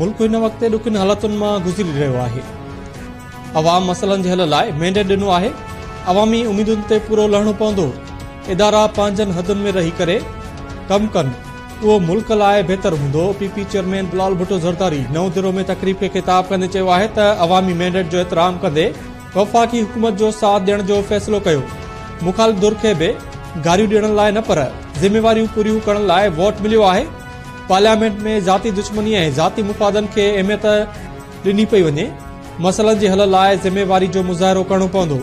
ملڪ هن وقت ڏکين حالتن مان گذري رهيو آهي، عوام مسئلن جي حل لاء مينڊيٽ ڏنو آهي، عوامي اميدن تي پورو لهڻو پوندو، ادارا پنهنجن حدن ۾ رهي ڪري ڪم ڪن اهو ملڪ لاء بهتر هوندو، P P chairman Bilawal Bhutto Zardari نئون ديرو ۾ تقريب کي خطاب ڪندي چيو آهي ته عوامي مينڊيٽ جو احترام ڪندي وفاقي حڪومت جو ساٿ ڏيڻ جو فيصلو ڪيو، مخالف ڌر کي به گاريون ڏيڻ لاء نه پر ذميواريون پوريون ڪرڻ لاء ووٽ مليو آهي، پارليامينٽ ۾ ذاتي دشمني ۽ ذاتي مفادن کي اهميت ڏني پئي وڃي، مسئلن جي حل لاء ذميواري جو مظاهرو ڪرڻو پوندو.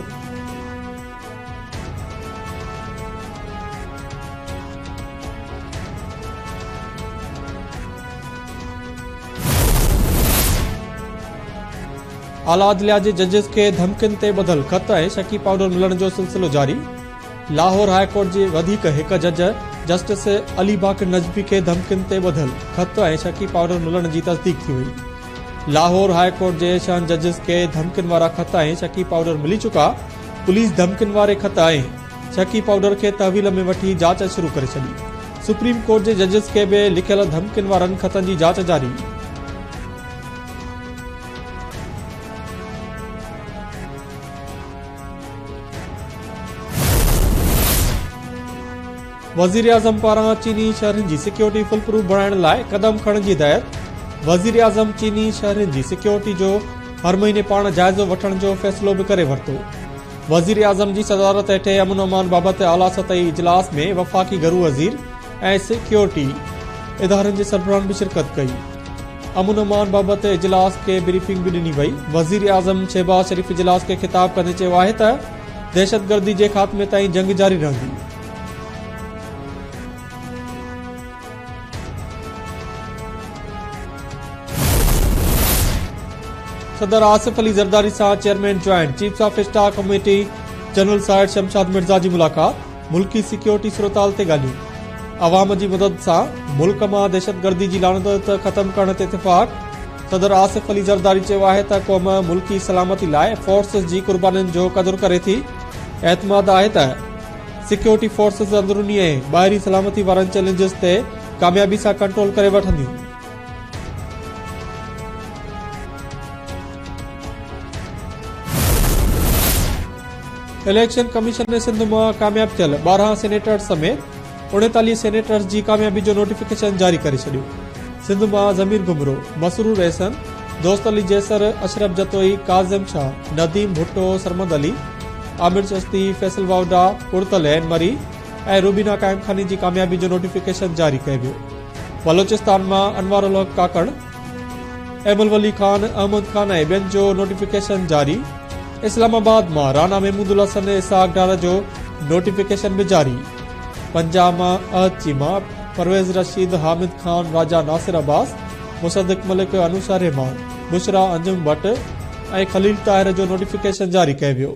اعليٰ عدليا جي ججز کي ڌمڪين تي ٻڌل خط ۽ شڪي پائوڊر ملڻ جو سلسلو جاري، لاهور هاء ڪورٽ جي وڌيڪ هڪ جج جسٽس علي باقر نجفي کي ڌمڪين تي ٻڌل خط ۽ شڪي پائوڊر ملڻ جي تصديق ٿي وئي. لاهور هاء ڪورٽ جي ڇهن ججز کي ڌمڪين وارا خط ۽ شڪي پائوڊر ملي چڪا، پوليس ڌمڪين واري خط ۽ شڪي پائوڊر کي تحويل ۾ وٺي جاچ شروع ڪري ڇڏي. سپريم ڪورٽ جي ججز کي به لکيل ڌمڪين وارن خطن جي جاچ جاري. وزيراعظم پاران چيني شهرين جي سيڪيورٽي فول پروف بڻائڻ لاء قدم کڻڻ جي هدايت وزيراعظم چيني شهرين جي سيڪيورٽي جو هر مهيني پاڻ جائزو وٺڻ جو فيصلو به ڪري ورتو وزيراعظم جي صدارت هيٺ امن امان بابت اعليٰ سطحي اجلاس ۾ وفاقي گهرو وزير ۽ سيڪيورٽي ادارن جي سربراهن به شرڪت ڪئي امن امان بابت اجلاس کي بريفنگ به ڏني وئي. وزيراعظم شهباز شريف اجلاس کي خطاب ڪندي چيو آهي ته دهشتگردي جي خاتمي تائين جنگ جاري رهندي. صدر آصف علي زرداري سان chairman joint chiefs of staff committee general Sahir Shamshad Mirza جي ملاقات. ملڪي سيڪيورٽي صورتحال تي ڳالهيون، عوام جي مدد سان ملڪ مان دهشتگردي جي لعنت ختم ڪرڻ تي اتفاق، صدر آصف علي زرداري چيو آهي ته قوم ملڪي سلامتي لاء فورسز جي قربانين جو قدر ڪري ٿي، اعتماد آهي ته سيڪيورٽي فورسز اندروني ۽ ٻاهرين سلامتي وارن چئلينجز تي ڪاميابي سان ڪنٽرول ڪري وٺنديون. اليڪشن ڪميشن سنڌ مان ڪامياب ٿيل 12 سينيٽرز سميت 39 سينيٽرز جي ڪاميابي جو نوٽيفڪيشن جاري ڪري ڇڏيو. سنڌ مان ضمير گهمرو، مسرور احسن، دوست علي جيسر، اشرف جتوئي، ڪاظم شاهه، نديم ڀٽو، سرمد علي، عامر چشتي، فيصل واوڊا، قرت العين مري ۽ روبينا قائمخاني جي ڪاميابي جو نوٽيفڪيشن جاري ڪيو ويو. بلوچستان مان انوار الحق ڪاڪڙ، ايمل ولي خان، احمد خان ۽ ٻين جو نوٽيفڪيشن جاري، اسلام آباد مان رانا محمود الحسن اسحاق ڊار جو نوٽيفڪيشن به جاري، پنجاب مان احد چيما، پرويز رشيد، حامد خان، راجا ناصر عباس، مصدق ملڪ، انوشا رحمان، بشريٰ انجم بٽ ۽ خليل طاهر جو نوٽيفڪيشن جاري ڪيو ويو.